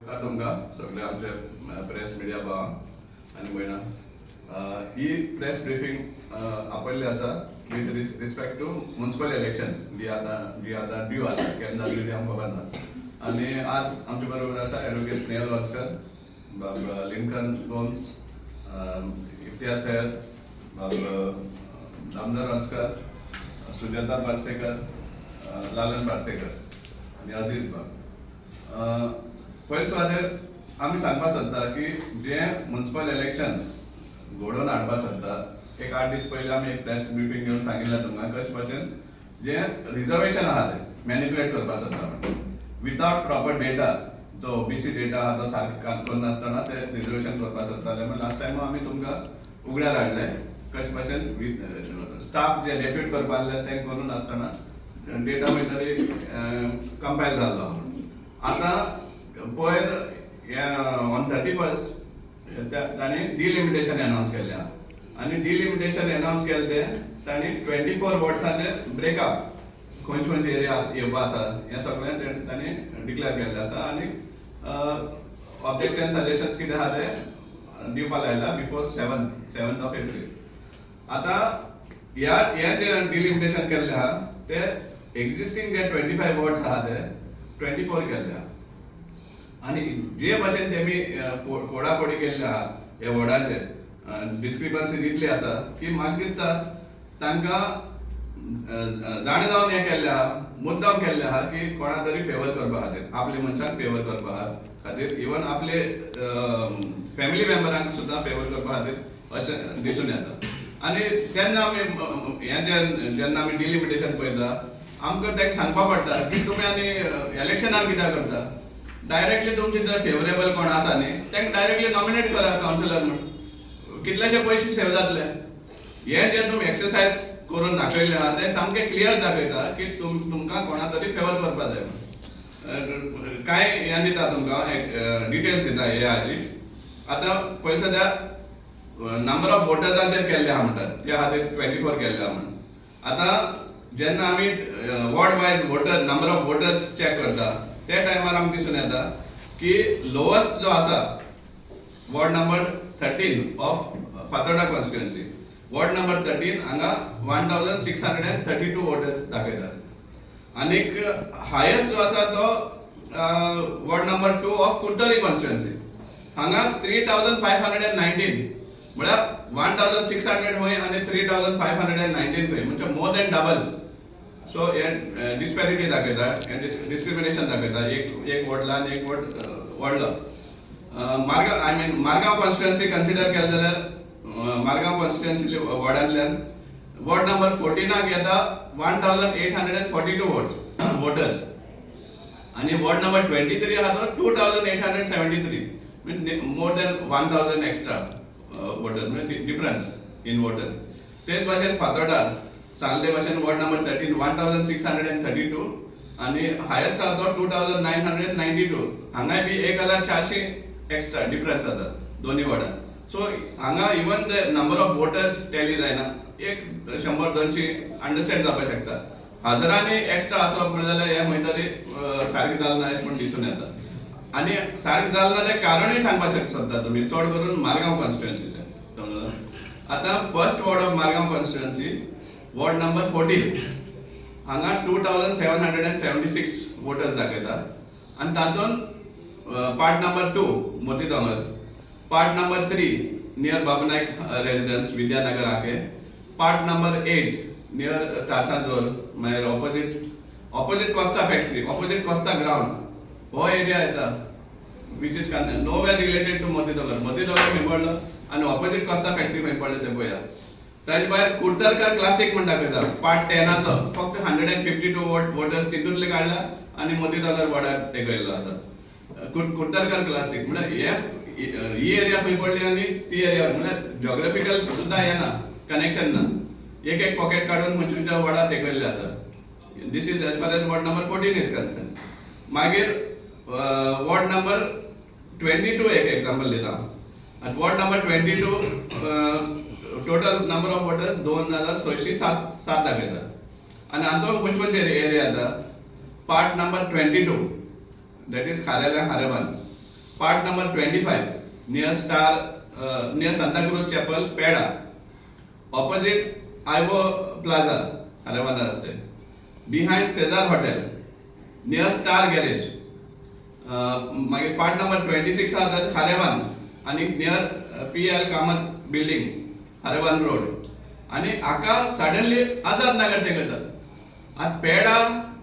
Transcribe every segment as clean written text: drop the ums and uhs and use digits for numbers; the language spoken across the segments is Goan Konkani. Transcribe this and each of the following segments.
तुमकां सगळे आमचे प्रेस मिडिया भावांक आनी भयणांक. ही प्रेस ब्रिफींग आपयल्ली आसा with respect to municipal elections जी आतां ड्यू आसा. केन्ना जातली ती आमकां खबर ना. आनी आज आमचे बरोबर आसा एडवोकेट स्नेहल वस्कर, बाब लिंकन गोम्स, इम्तियाज सय्यद, बाब दामोदर वस्कर, सुजाता पार्सेकर, लालन पार्सेकर आनी अजीज बाब. पयले सुवातेर आमी सांगपाक सोदता की जे म्युन्सिपल इलेक्शन्स घडोवन हाडपाक सोदता, एक 8 दीस पयलीं आमी एक प्रेस ब्रिफींग घेवन सांगिल्लें तुमकां, कशे भशेन जे रिजर्वेशन आहा तें मॅनिपुलेट करपाक सोदता म्हणून. विदावट प्रॉपर डेटा, जो ओबीसी डेटा आहा तो सारको करनासतना ते रिजर्वेशन करपाक सोदताले म्हण लास्ट टायम आमी तुमकां उगड्यार हाडलें, कशे भशेन स्टाफ जे डेप्यूट करपा आहले तें करून नासतना डेटा खंय तरी कंपायल जाल्लो. आतां पयर ऑन 31st तांणी डिलिमिटेशन अनावन्स केल्लें आहा आनी डिलिमिटेशन अनावन्स केलें तें तांणी 24 वॉर्ड्साचे ब्रेकअप, खंयचे खंयचे एरिया येवपा आसा हें सगळें तांणी डिक्लेअर केल्लें आसा आनी ऑब्जेक्शन, सजेशन्स कितें आहा ते दिवपा लायला before 7th of April. आतां ह्या हें जें डिलिमिटेशन केल्लें आहा ते एक्झिस्टींग जे 25 वॉर्ड्स आहा ते 24 केल्ले आहा आनी जे भशेन तेमी फोडाफोडी केल्ले आहा हे वॉर्डाचे, डिस्क्रिपन्सी इतली आसा की म्हाका दिसता तांकां जाणा जावन हें केल्लें आहा, मुद्दाम केल्लें आहा की कोणा तरी फेवर करपा खातीर, आपले मनशांक फेवर करपा खातीर, इवन आपले फॅमिली मेंबरांक सुद्दां फेवर करपा खातीर अशें दिसून येता. आनी तेन्ना आमी हें जेन्ना आमी डिलिमिटेशन पळयता, आमकां तांकां सांगपा पडटा की तुमी आनी इलेक्शनाक कित्याक करता? डायरेक्टली तुमचे जर फेवरेबल कोण आसा न्ही, तांकां डायरेक्टली नॉमिनेट करा कावन्सिलर म्हूण, कितलेशे पयशे सेव जातले. हे जे तुमी एक्सरसायज करून दाखयले आहा ते सामके क्लियर दाखयता की तुमकां कोणा तरी फेवर करपा जाय म्हूण. कांय हें दिता तुमकां, डिटेल्स दिता हे हाजी. आतां पयलीं सद्या नंबर ऑफ वोटर्सांचेर केल्ले आहा म्हणटात, त्या खातीर 24 केल्ले आहा म्हण. आतां जेन्ना आमी ward wise voter number of voters check करता, त्या टायमार आमकां दिसून येता की लोवस्ट जो आसा, ward number 13 of Fatorda constituency, ward number 13, हांगा 1632 voters दाखयतात आनीक हायस्ट जो आसा तो ward number 2 of Curtorim constituency, हांगा 3519. म्हळ्यार 1600 खंय आनी 3519 खंय, म्हणजे मोर दॅन डबल. सो हे डिस्पॅरिटी दाखयता, हे डिस्क्रिमिनेशन दाखयता. एक एक वोट ल्हान, एक वोट व्हडलो. Margao, I mean Margao constituency consider केलें जाल्यार मार्गांव कॉन्स्टिट्युएन्सी वॉर्डांतल्यान वॉर्ड नंबर 14नाक येता 1842 voters आनी वॉर्ड नंबर 23 आहा तो 2873, mean more than 1000 extra voters, म्हणजे डिफरन्स इन वोटर्स. तेच भाशेन फातोर्डा सांगले ते भाशेन ward number 13, 1632 आनी हायस्ट आहा तो 2992. हांगाय बी 1400 एक्स्ट्रा डिफरन्स जाता दोन्ही वॉर्डान. सो हांगा even the number of voters tally जायना. एक 100-200 अंडरस्टँड जावपाक शकता, हजारांनी एक्स्ट्रा आसप म्हणलें जाल्यार हें खंय तरी सारकें जालें ना अशें म्हूण दिसून येता. आनी सारकें जालें ना तें कारणूय सांगपाक सोदता तुमी, चड करून मारगांव कॉन्स्टिट्युएन्सीचें समजलो. आतां first ward of Margao constituency, ward number 14, हांगा 2776 voters दाखयता आनी तातूंत part number 2 Moti Dongor, part number 3 near Babu Naik residence, Vidyanagar आके, पार्ट नंबर 8 नियर तारसांजोर, मागीर opposite Costa factory, opposite Costa ground हो एरिया येता, which is nowhere related to Moti Dongor. Moti Dongor खंय पडलो आनी ऑपोजीट कोस्ता फॅक्टरी खंय पडले तें पळया. ताजे भायर कुर्तरकर क्लासीक म्हण दाखयता, पार्ट 10आचो फक्त 152 voters तितूंतले काडला आनी मोती दोंगर वॉर्डार तेकयल्लो आसा. कुर्तरकर क्लासीक म्हळ्यार हे ही एरिया खंय पडली आनी ती एरिया, म्हळ्यार जॉग्राफिकल सुद्दां हें ना, कनेक्शन ना. एक एक पॉकेट काडून खंयच्या खंयच्या वॉर्डार तेकयल्ले आसा. This is as far as ward number 14 is concern. मागीर वॉर्ड नंबर 22 एक एक्झाम्पल दिता. आनी ward number 22, total number of voters 2607 दाखयता आनी हातूंत खंयचे खंयचे एरिया येता? Part number 22, that is खारेल्या Kharebandh. Part number 25 near Star, near Santacruz Chapel, Peda, opposite Ivo Plaza, खारेबांदार आसते, behind Cesar Hotel, near Star Garage. मागीर पार्ट नंबर 26 आहा तो खारेबांद आनी near P L Kamat building, Kharebandh road. आनी हाका सडनली आझाद नगर ते करतात. आतां पेडा,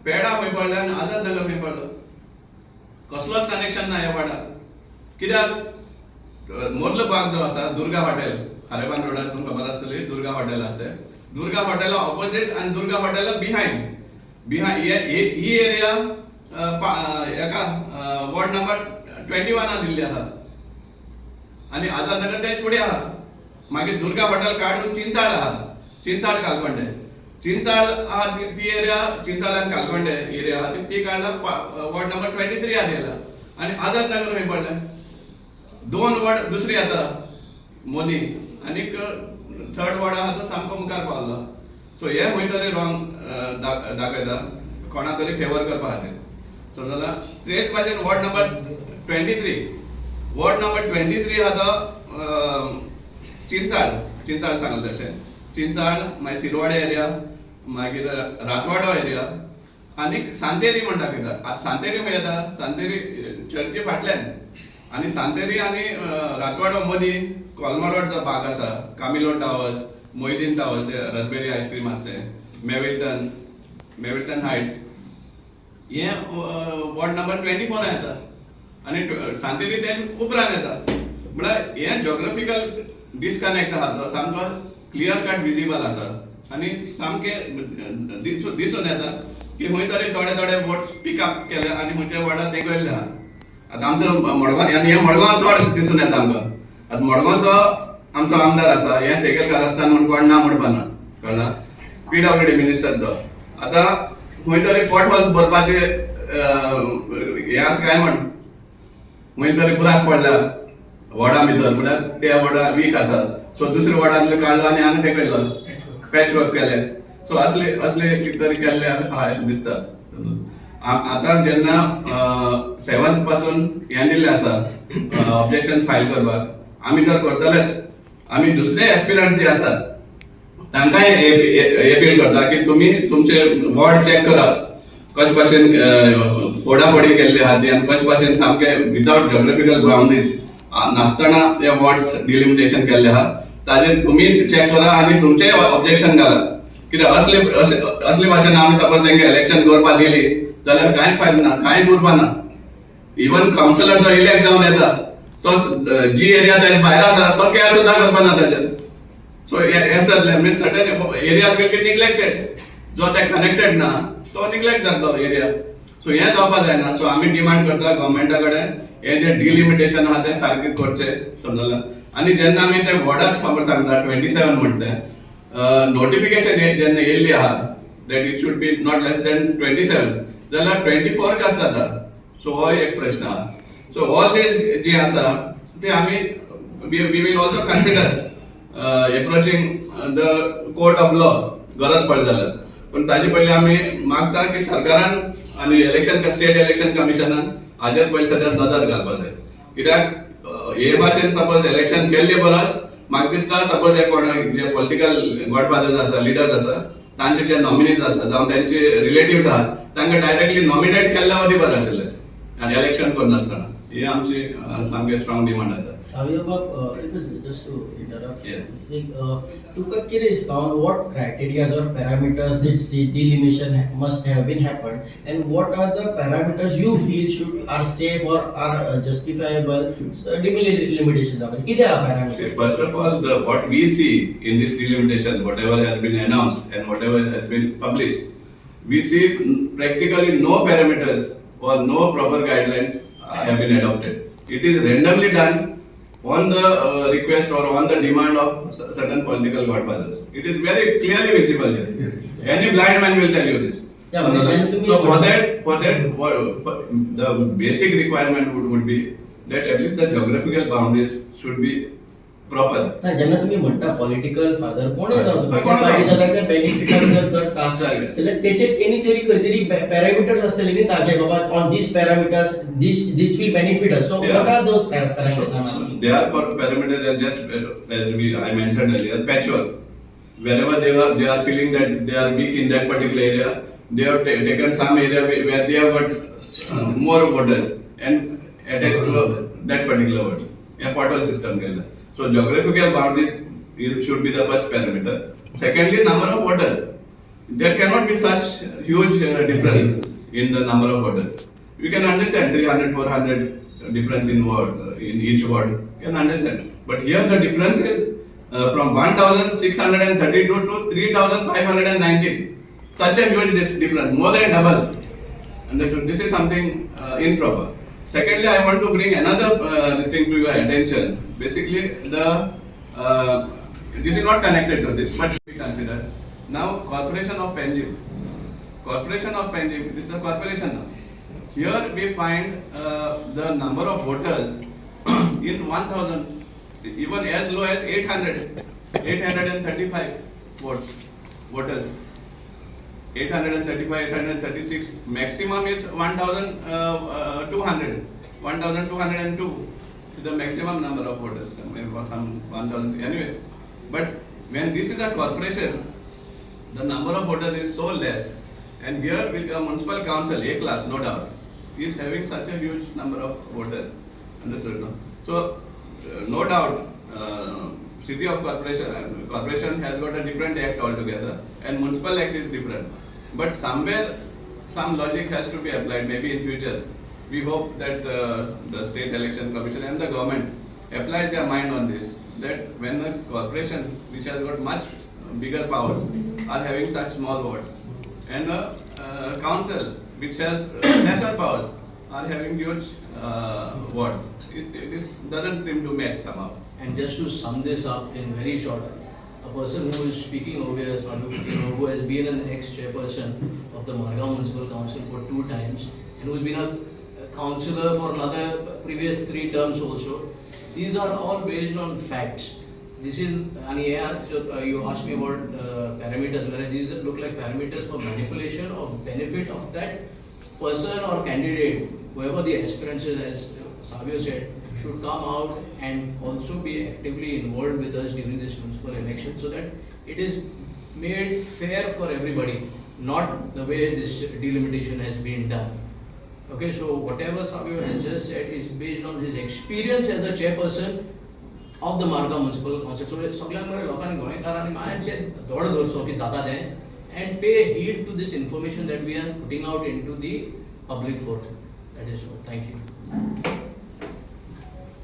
पेडा खंय पडले आनी आझाद नगर खंय पडलो? कसलोच कनेक्शन ना ह्या वार्डाक. कित्याक मोदलो बाग जो आसा, दुर्गा हॉटेल, खारेबांद रोडार तुमकां खबर आसतली, दुर्गा हॉटेल आसा तें, दुर्गा हॉटेला ऑपोजीट आनी दुर्गा हॉटेला बिहायंड बिहायंड ही एरिया हेका वॉर्ड नंबर 21 दिल्ली आसा आनी आझाद नगर तेच फुडें आहा. मागीर दुर्गा हॉटेल काडून चिंचाळ आहा, चिंचाळ कालकोंडे, चिंचाळ आहा ती ती एरिया, चिंचाळ आनी कालकोंडे एरिया आहा ती, ती काडला, वॉर्ड नंबर 23 दिला आनी आझाद नगर खंय पडलें? दोन वॉर्ड दुसरी येता मोदी आनीक थर्ड वॉर्ड आहा तो सामको मुखार पावलो. सो हे खंय तरी रॉंग दाखयता, कोणा तरी फेवर करपा खातीर, समजला? तेच भाशेन ward number 23, ward number 23 आहा तो चिंचाळ, चिंचाळ सांगलें तशें चिंचाळ, मागीर सिरवाडे एरिया, मागीर रातवाडो एरिया आनी सांतेरी म्हण दाखयता. आतां सांतेरी खंय येता? सांतेरी चर्ची फाटल्यान आनी सांतेरी आनी रातवाडो मदीं कोलमारोड जो भाग आसा, कामिलो टावर्स, मोहिदीन टावर्स, ते रसबेरी आयस्क्रीम आसा तें, मेविल्टन, मेविल्टन हायट्स, हे वॉर्ड नंबर 24 येता आनी सांतेरी ते उपरांत येता. म्हळ्यार हे जोग्राफिकल डिसकनेक्ट आहा तो सामको क्लियर कट विजिबल आसा आनी सामकें दिसून येता की खंय तरी थोडे थोडे वोट्स पिक अप केले आनी खंयच्या वॉर्डात तेंकयल्ले आहा. आतां आमचो मडगांव आनी हे मडगांव चड दिसून येता आमकां. आतां मडगांवचो आमचो आमदार आसा, हे तेगेल कारस्थान म्हूण कोण ना म्हणपा ना, कळ्ळा? पीडब्ल्यूडी मिनिस्टर तो. आतां खंय तरी पॉट होल्स भरपाचे हें आसा काय म्हण, खंय तरी बुराक पडला वॉर्डा भितर, म्हळ्यार त्या वॉर्डा वीक आसा, सो दुसऱ्या वॉर्डांतले काडलो आनी हांगा तेकयलो, पॅच वर्क केलें. सो असले असले कितें तरी केल्ले आहा अशें दिसता. आतां जेन्ना सेवन्थ पासून हें दिल्लें आसा ऑब्जेक्शन फायल करपाक, आमी तर करतलेच. आमी दुसरे एस्पिरंट्स जे आसात तांकांय अपील करता की तुमी तुमचे वॉर्ड चॅक करात, कशे भाशेन फोडाफोडी केल्ली आहा ती आनी कशे भाशेन सामके विदावट जोग्राफिकल बाउंड्रीज नासतना ते वॉर्ड्स डिलिमिटेशन केल्ले आहा, ताजेर तुमी चॅक करा आनी तुमचेय ऑब्जेक्शन घाला. कित्याक असले असले भाशेन आमी सपोज तांकां इलेक्शन करपाक गेली जाल्यार कांयच फायदो ना, कांयच उरपा ना. इवन कावन्सिलर जो इलेक्ट जावन येता तो जी एरिया ताजे भायर आसा तो केअर सुद्दां करपा ना ताजेर. सो हे जातलें, means certain area will be neglected. जो ते कनेक्टेड ना तो निग्लेक्ट जातलो एरिया. सो हें जावपा जायना. सो आमी डिमांड करता गव्हर्मेंटा कडेन, हें जें डिलिमिटेशन आहा तें सारकें करचें, समजलें? आनी जेन्ना आमी ते वॉर्डाच खबर सांगता, 27 म्हणटा तें, नोटिफिकेशन जेन्ना येयल्ली आहा that it should be not less than 27, जाल्यार 24 कशें जाता? सो हो एक प्रश्न आहा. सो ऑल these जे आसा ते आमी we will also consider approaching the court of law गरज पडली जाल्यार. पण ताजे पयलीं आमी मागता की सरकारान आनी इलेक्शन स्टेट इलेक्शन कमिशनान हाजेर पयलीं सद्या नदर घालपाक जाय. कित्याक हे भाशेन सपोज इलेक्शन केल्ले परस म्हाका दिसता, सपोज हे कोण जे पॉलिटिकल गॉडफादर्स आसा, लिडर्स आसा, तांचे जे नॉमिनीज आसा जावं तांचे रिलेटिव्स आहा, तांकां डायरेक्टली नॉमिनेट केल्ल्या मदीं बरें आशिल्लें आनी इलेक्शन करनासतना. ही आमची सामकी स्ट्रॉंग डिमांड आसा. सावियो बाब, just to interrupt. Yes. एक तुका कितें दिसता, on what criteria or parameters this delimitation must have been happened and what are the parameters you feel should are safe or are justifiable delimitation जावपाचें? कितें आहा See, parameters? First of all, what we see in this delimitation, whatever has been announced and whatever has been published, we see practically no parameters or no proper guidelines have been adopted. It is randomly done on the request or on the demand of certain political godfathers. It is very clearly visible here. Any blind man will tell you this. Yeah, but then to me- So for that, the basic requirement would be that at least the geographical boundaries should be proper. ना, जेन्ना तुमी म्हणटा पॉलिटिकल फादर कोणूय जावं, हय, तुमच्या कोणूय पार्टीच्या ताच्या बेनिफिटान जर करता सारकें. जाल्यार तेचे तेणी तरी खंय तरी पॅरामिटर्स आसतले न्ही ताजे, बाबा, on this parameters this will benefit us. So what are those parameters? They are parameters are just as we I mentioned earlier, patchwork. Wherever they were, they are feeling that they are weak in that particular area. They have taken some area where they have got more voters and attached to that particular vote. A portal system केलं. So geographical boundaries should be the first parameter. Secondly, number of voters. There cannot be such huge difference in the number of voters. You can understand 300, 400 difference in ward, in each ward. You can understand. But here the difference is from 1632 to 3519. Such a huge difference, more than double. And this is something improper. Secondly, I want to bring another this thing to your attention. Basically, the this is not connected to this, but should be considered. Now, Corporation of Panjim. Corporation of Panjim, this is a corporation now. Here we find the number of voters in 1000, even as low as 800, 835 votes, voters. 835, 836, maximum is 1200, 1202 is the maximum number of voters, maybe for some 1000, anyway. But when this is a corporation, the number of voters is so less, and here with a municipal council, A class, no doubt, is having such a huge number of voters. Understood, no? So, no doubt, city of corporation, corporation has got a different act altogether, and municipal act is different. But somewhere, some logic has to be applied, maybe in future. We hope that the state election commission and the government applies their mind on this, that when a corporation which has got much bigger powers are having such small votes, and a council which has lesser powers are having huge votes. It doesn't seem to match somehow. And just to sum this up in very short, a person who is speaking over here, Sadhu, who has been an ex-chairperson of the Margao Municipal Council for two times, and who's been a councillor for another previous three terms also. These are all based on facts. This is, and yeah, so, you asked me about parameters, whereas these look like parameters for manipulation of benefit of that person or candidate, whoever the aspirants is, as Savio said, should come out and also be actively involved with us during this municipal election, so that it is made fair for everybody, not the way this delimitation has been done. Okay, so whatever Savio has just said is based on his experience as a chairperson of the Margao Municipal Council. So सगळ्यांक मरे लोकांनी, गोंयकारांनी मातशें दोळो दवरचो की जाता तें, and pay heed to this information that we are putting out into the public forum. That is all. Thank you.